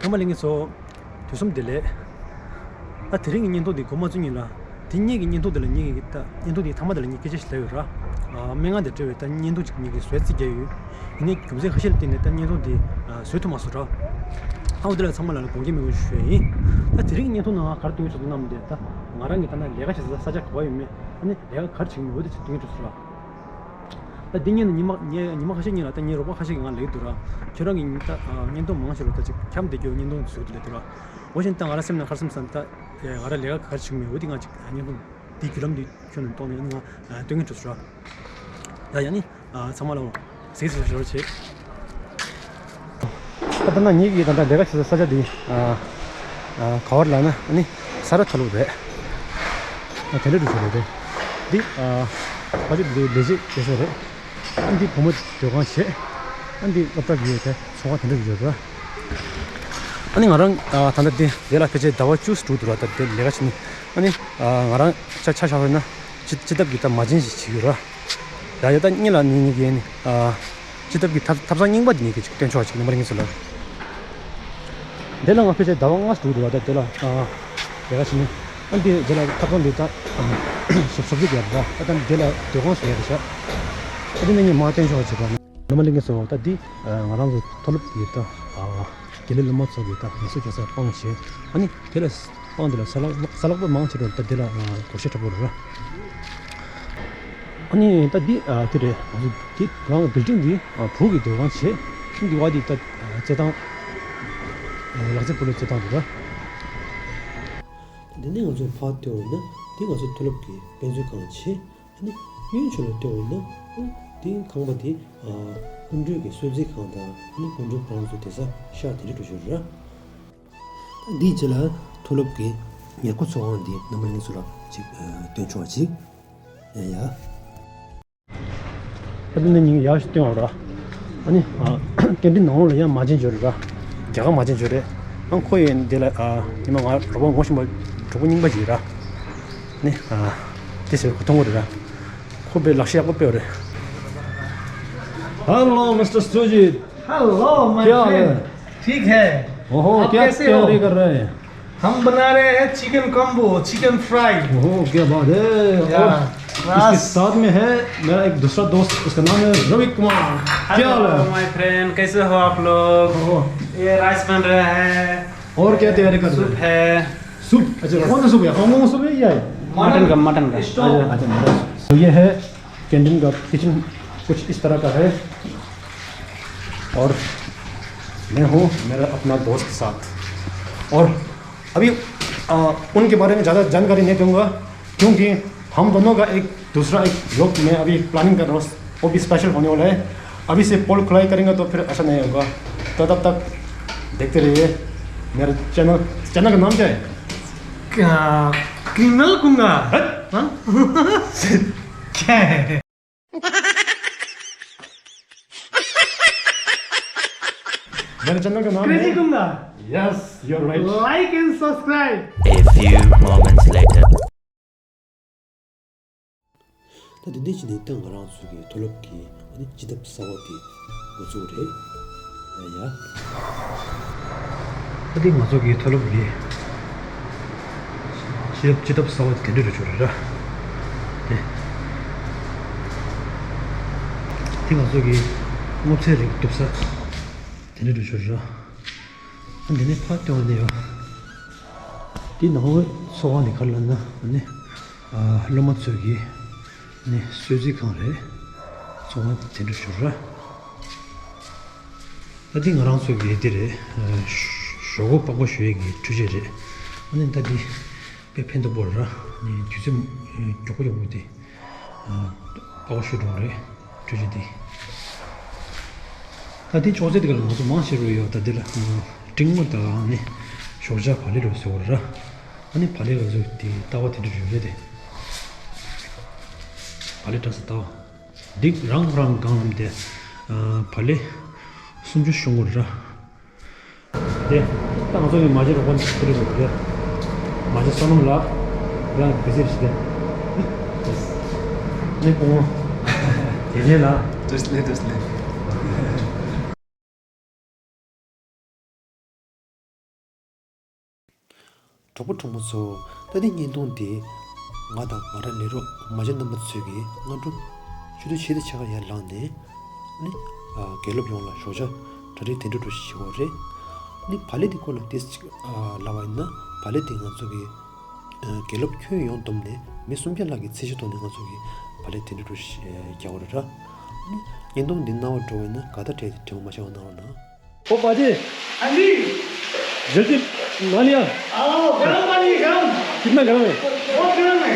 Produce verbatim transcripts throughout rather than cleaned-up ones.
ཚང་མ་ལྷན་རྒྱས་ཚོ། དུས་གསུམ་བདེ་ལེགས། ད་དེ་རིང་གི་བརྙན་ཐུང་འདི་འགོ་མ་བཙུགས་སྔོན་ལ། དེ་སྔོན་གྱི་བརྙན་ཐུང་འདི་ལ་ངེད་ཀྱིས་ད་བརྙན་ཐུང་འདི་མཐའ་མ་དེ་ལ་ངས་སྐད་ཆ་ཞིག་ལབ་ཡོད་ར། ཨ། སྨན་ཁང་དེ་འབྲེལ་བའི་ད་བརྙན་ཐུང་ཅིག་ངེད་ཀྱིས་བཟོས་རྩིས་རྒྱག་ཡོད། ཡིན་ནའི་རྒྱུ་མཚན་ཁ་ཤས་ལ་བརྟེན་ནས་ད་བརྙན་ཐུང་འདི་བཟོས་ཐུབ་མ་སོང་ར། ཨ། འོ་དེ་ལ་ཚང་མ་ལ་ལ་དགོངས་འགལ་མེད་པ་ཞུ་ཡ་ཡིན། ད་དེ་རིང་གི་བརྙན་ཐུང་ནང་ག་རེ་སྟོན་གྱི་འདུག་ཟེར་ན་འདི་ད་ང་རང་གིས་ད་ལྟ་ལས་ཀ་བྱེད་ས་ས་ཆ་ག་པར་ཡོད་མེད། ཨ་ནི་ལས་ཀ་ག་རེ་བྱེད་ཀྱི་མེད་འོ་དེ་ཅིག་སྟོན་གྱི་འདུག་ཟེར་ར། ད་འདི་ཉིན་ཉི་མ་ཉི་ཉི་མ་ཁ་ཤས་ཉིན་ལ་ད་ངའི་རོགས་པ་ཁ་ཤས་ཀྱིས་ང་ལབ་ཀྱི་འདུག་ར། ཁྱོད་རང་གིས་ད་བརྙན་ཐུང་མང་ཆེ་རུ་ད་ཅིག་འཁྱམས་བསྡད་ཀྱི་ཡོད། བརྙན་ཐུང་བཟོས་འདུག་ལབ་འདུག་ར། འོ་བཞིན་ད་ང་རང་སེམས་ནང་ག་རེ་བསམ་བསམ་ད་ང་རང་ལས་ཀ་ག་རེ་བྱེད་ཀྱི་མེད་འོ་དེ་ང་ཅིག་བརྙན་ཐུང་འདི་བརྒྱུད་ལམ་འདི་ཁྱོན་ནས་གཏོང་ནས་ང་སྟོན་གྱི་འདུག་ཟེར་ར། ད་ཡ་ནི་ཚང་མ་ལ་གཟིགས་གཟིགས་ཞོར་བྱེད། ད་ལྟ་ན་ངེད་ཀྱིས་ད་ལྟ་ལས་ཀ་བྱེད་ས་ས་ཆ་འདི་ཨ་ཨ་ག་བར་ལབ་ན་ཨ་ནི་ས་རཱ་མཐོ་སློབ་རེད། ཨ་དེ་འདྲ་འགྲོ་ཆོག་རེད་དེ། འདི་ཨ་ཕ་ཆུ་འདི་ལས་བྱེད་བྱེད་ས་རེད། ཨ་འདི་བུ་མོ་སྡོད་ཁང་བྱེད། ཨ་འདི་སློབ་གྲྭ་གི་ཡོད་དེ་ཚོང་ཁང་དེ་འདྲ་འགྲོ་ཆོག་རེད། ཨ་ནི་ང་རང་ཨ་ད་ལྟ་འདི་འདི་ལ་ཕལ་ཆེར་ཟླ་བ་བཅུ་ཙམ་འགྲོ་འདུག་ར། ད་འདི་ལས་ཀ་བྱེད་ནི་ཨ་ནི་ཨ་ང་རང་ཆ་ཆ་བཞག་པ་ཡིན་ན་སྤྱི་སྤྱི་ཐབ་ཀྱི་ད་མ་བྱན་ཞིག་བྱེད་ཀྱི་ཡོད་ར། ཡ་ཡ་ད་གཉིས་ལ་ནི་གཉིས་ཀྱི་ནི་ཨ། སྤྱི་ཐབ་ཀྱི་ཐབ་ཐབ་ཚང་རྙིང་པ་འདི་ཉིད་ཀྱི་ཅིག་སྟོན་ཆོག་ཅིག་རྣམ་པ་རིང་སུ་ལ། འདི་ལ་ང་ཕལ་ཆེར་ཟླ་བ་ལྔ་ཙམ་འགྲོ་འདུག་བ། ད་དེ་ལ་ཨ་ལས་ཀ་བྱེད་ནི་ཨ་འདི་རྗེས་ལ་ཐབ་ཚང་འདི་ད་ཞབས་ཞབས་ཞུ་རྒྱབ་ད་ད་ད་འདི་ལ་སྡོད་ཁང་བཟོ་ཡ་རེད་ཤག་ཨ་འདི་ནི་ངས་མ་སྟོན་ཆོག་ཅིག་ར། རྣམ་པ་རིང་སུ་ད་འདི་ང་རང་ཚོ་མཐོ་སློབ་ཀྱི་ད་ཨ་དགེ་ལས་སློབ་མ་ཚོ་གི་ད་ངལ་གསོ་རྒྱག་ས་སྤང་བྱེད། ཨ་ནི་དེ་ལ་སྤང་དེ་ལ་ས་ལག་ས་ལག་པ་མང་ཆེ་རུ་ད་དེ་ལ་ཨ་སྒོར་གཞས་འཁྲབ་པོ་རེད་ར། ཨ་ནི་ད་འདི་ཨ་དེ་རེད། ང་ཚོ་འདི་རང་བིལ་ཌིང་འདི་ཨ་བུ་གི་སྡོད་ཁང་བྱེད། ཁྱིམ་གྱི་བ་འདི་ད་ཨ་རྩེད་ཐང་ཨ་ལག་རྩེད་སྤོ་ལོའི་རྩེད་ཐང་རེད་ར། འདི་ནས་ང་ཚོ་ཕར་ཐོན་ན་འདི་ང་ཚོ་མཐོ་སློབ་ཀྱི་དཔེ་མཛོད་ཁང་བྱེད། ཨ་ནི་གཡོན་ཕྱོགས་ལ་ལྟོས་འོང་ན་ཨ་ནི་དེའི་ཁང་པ་དེ་ཨ་སྐུ་མགྲོན་གྱི་གསོལ་ཚིགས་ཁང་དང་ཨ་ནི་སྐུ་མགྲོན་ཁོ་རང་ཚོ་བསྡད་ས་ཤག་དེ་འདྲ་འགྲོ་ཤོར་ར། འདིའི་རྗེས་ལ་མཐོ་སློབ་ཀྱི་ཉེར་མཁོ་ཚོགས་ཁང་འདི་རྣམ་པ་ལྷན་རྒྱས་ཚོ་ལ་ཅིག་ཨ་སྟོན་ཆོག་པ་ཅིག་ཡ་ཡ། ད་དེ་ནས་ཉིན་ཡག་ཞིག་སྟོན་འོང་ར། ཨ་ནི་ཨ་སྐད་འཕྲིན་ནང་ལོགས་ལ་ཡང་མ་བྱན་འབྱོར་ར། རྒྱ་གར་མ་བྱན་འབྱོར་རེད། ཨང་ཁོ་ཡིན་འདི་ལ་ཨ་ཉི་མ་ང་རོགས་པ་ངོ་ཤེས་པ་གྲོགས་པོ་རྙིང་པ་ཞིག་ར། ནི་ཨ་དེ་ཟེར་ཁོ་མཐོང་གི་རེད་ར། ཁོ་དཔེ་ལག་ཤེས་ཡག་པོ་དཔེ་རེད། Hello, Mister Sujit. Hello, my क्या हाल friend. है? ठीक है। ओहो, आप क्या कैसे हो? तैयारी कर रहे हैं? हम बना रहे हैं चिकन कॉम्बो, चिकन फ्राई। ओहो, क्या बात है। या, और इसके बस। साथ में है मेरा एक दूसरा दोस्त, उसका नाम है रवि कुमार। क्या हाल है? हेलो माय फ्रेंड, कैसे हो आप लोग? ओहो। ये राइस बन रहा है। और क्या तैयारी कर रहे हैं? सूप है। सूप? अच्छा, कौन सा सूप है? हांगकांग सूप है या मटन का, मटन का। अच्छा, अच्छा, मटन। तो ये है कैंटीन का किचन कुछ इस तरह का है। और मैं हूँ मेरा अपना दोस्त के साथ। और अभी आ, उनके बारे में ज़्यादा जानकारी नहीं दूंगा, क्योंकि हम दोनों का एक दूसरा एक व्लॉग मैं अभी प्लानिंग कर रहा हूँ, वो भी स्पेशल होने वाला है। अभी से पोल खुलाई करेंगे तो फिर अच्छा नहीं होगा। तो तब तक देखते रहिए मेरे चैनल। चैनल का नाम क्या है? क्रिमिनल कुंगा। हट! हाँ? क्या है? मेरे चैनल का नाम क्रेजी है Kunga. Yes, you're right. Like and subscribe. A few moments later. ད་དེ་འདྲ་བྱས་ནས་ད་ང་རང་ཚོ་གི་མཐོ་སློབ་ཀྱི་ཨ་ནི་སྤྱི་ཐབ་གསར་པ་དེ་འགོ་བཙུགས་རེད། ཡ་ཡ། ད་དེ་ང་ཚོ་གི་མཐོ་སློབ་ཀྱི་སྤྱི་སྤྱི་ཐབ་གསར་པ་དེ་འདྲ་རུ་གྱུར་རེད་ར། དེ་དེ་ང་ཚོ་གི་སྔོ་ཚལ་རིགས་གཏུབ་ས་དེ་འདྲ་རུ་གྱུར་ར། ཨ་འདི་ནས་ཕར་སྟོན་ནས་ཡོད། དེ་ནང་ལོགས་ཚོགས་ཁང་དེ་ག་རེ་ལབ་ན་ཨ་ནི་ཨ་སློབ་མ་ཚོ་གི་ནི་གསོལ་ཚིགས་ཁང་རེད། ཚོགས་ཁང་དེ་འདྲ་ཞིག་རེད། ད་འདི་ང་རང་ཚོ་གི་འདི་རེད། ཨ་ཞོག་ཁོག་པགས་པ་བཤུ་ཡས་ཀྱི་འཕྲུལ་ཆས་རེད། ཨ་ནི་ད་འདི་དཔེ་ཕན་ཐོགས་པོ་རེད་ར། ནི་དུས་ཚོད་མགྱོགས་པོ་མགྱོགས་པོ་དེ་ཨ་པགས་པ་བཤུ་འགྲོ་རེད། འཕྲུལ་ཆས་འདི། ད་འདི་ཅོག་ཙེ་འདི་ག་ལ་ང་ཚོ་མང་ཆེ་རུ་ཡོད། ད་འདི་ལ་ཨ་འབྲིང་མོ་དང་ཨ་ནི་ཞོགས་ཇ་བག་ལེབ་རུ་བཟོ་བ་རེད་ར། ཨ་ནི་བག་ལེབ་ལ་བཟོ་དེ་ལྟ་བ་དེ་འདྲ་ཡོད་རེད་དེ། བག་ལེབ་བཀྲ་ས་ལྟ་བ། འདི་རང་རང་སྒང་ལམ་དེ་ཨ་བག་ལེབ་སུམ་ཅུ་ཤོང་གི་རེད་ར། དེ་ད་ང་ཚོ་ཡི་མ་བྱན་རོགས་པ་འདི་རེད་དེ། མ་བྱན་བསོད་ནམས་ལགས་རང་གི་གཟིགས་ཤིག་དེ། ནི་ཀོང་དེ་ནས་ལ། བཀྲ་ཤིས་བདེ་ལེགས། བཀྲ་ཤིས་བདེ་ལེགས། གྲོགས་པོ་གྲོགས་མོ་ཚོ། ད་ལྟའི་བརྙན་ཐུང་འདི་ང་དང་ང་རང་ལས་རོགས་མ་བྱན་རྣམ་པ་ཚོས་ཀྱིས་སྔ་དྲོ་ཆུ་ཚོད་ཕྱེད་དང་ཕྱེད་ཀ་ཡར་ལངས་ནས་ནི་ཨ་དགེ་སློབ་ཡོངས་ལ་ཞོགས་ཇ་གྲ་སྒྲིག་དེ་འདྲ་འདྲ་ཞིག་བྱེད་དགོས་རེད། ནི་བག་ལེབ་འདི་སྐོར་ལ་ཏོག་ཙམ་ཅིག་ཨ་ལབ་པ་ཡིན་ན། བག་ལེབ་འདི་ང་ཚོ་གི་ཨ་དགེ་སློབ་ཁྱོན་ཡོངས་བསྡོམས་ནས་མི་སུམ་བརྒྱ་ལྷག་གི་ཚད་གཞི་ཐོག་ནས་ང་ཚོ་གི་བག་ལེབ་དེ་འདྲ་འདྲ་ཞིག་རྒྱག་དགོས་རེད་ར། ནི་བརྙན་ཐུང་འདི་སྣང་བ་འགྲོ་བ་ཡིན་ན་དགའ་དང་འབྲེལ་ཏེ་དྲན་པ་མ་བྱང་བ་གནང་རོགས་གནང་། ओ पाजी। हाँ जी। जल्दी मान लिया। आओ, गर्म पानी है, गर्म। कितना गर्म है? बहुत गर्म है।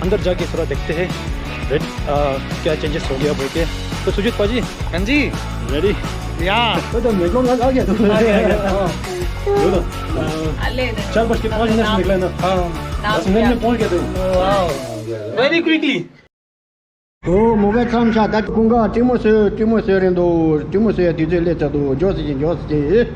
अंदर जाके थोड़ा देखते हैं, रेड, आ, क्या चेंजेस हो गया बोल के। तो सुजीत पाजी। हाँ जी। रेडी? या। तो, तो मेरे को आ गया, तो आ गया, आ गया। हाँ। बोलो। आ, अले ने। चार बज के पाँच मिनट से निकला ना। हाँ। बस मिनट में पहुंच गया तो। वाओ। Very quickly. ཨོ་མོ་བས་མཚམས་བཞག་ད་ཀུན་དགའ་ཀྲི་མོ་སོས་ཀྲི་མོ་སོས་རེད་འདུག་ཀྲི་མོ་སོས་ཡ་དུས་ཚོད་སླེབས་ཚར་འདུག་མགྱོགས་སེ་ཅིག་མགྱོགས་སེ་ཅིག